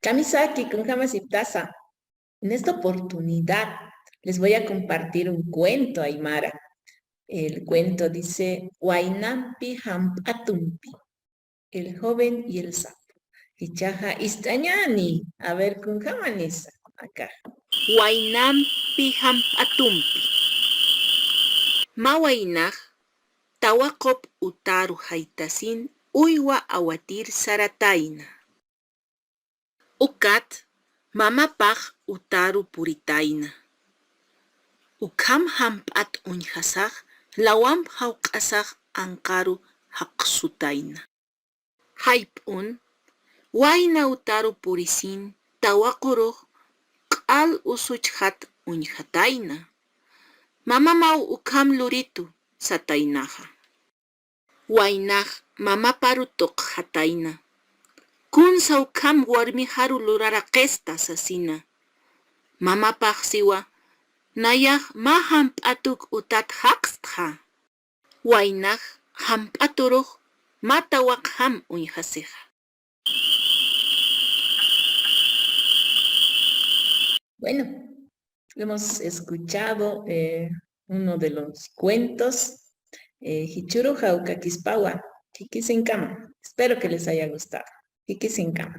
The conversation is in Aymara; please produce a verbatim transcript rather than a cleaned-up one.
Kamisaki, kunjamasiptasa. En esta oportunidad les voy a compartir un cuento aymara. El cuento dice, Waynampi jamp'atumpi, el joven y el sapo. Ichaja ist'añani, a ver, kunjamanisa, acá. Waynampi jamp'atumpi. Mä waynax tawaqup utaru jaytasin uywa awatir saratayna. Ukat mamapax utaru puritayna. Ukham jamp'at uñjasax lawamp jawq'asax anqaru jaqsutayna. Jayp'un wayna utaru purisin tawaqurux q'al usuchjat uñjatayna. Mamamaw ukham luritu sataynaxa. Waynax mamaparu tuqjatayna. Kunsa ukham warmixaru luraraqista sasina. Mamapax siwa, nayax mä jamp'atuk utat jaqstxa. Waynax jamp'aturux mä tawaqjam uñjasixa. Bueno, hemos escuchado eh, uno de los cuentos eh, Jichhuru Jawka Kispawa, Kikisinkama. Espero que les haya gustado. Kikisinkama.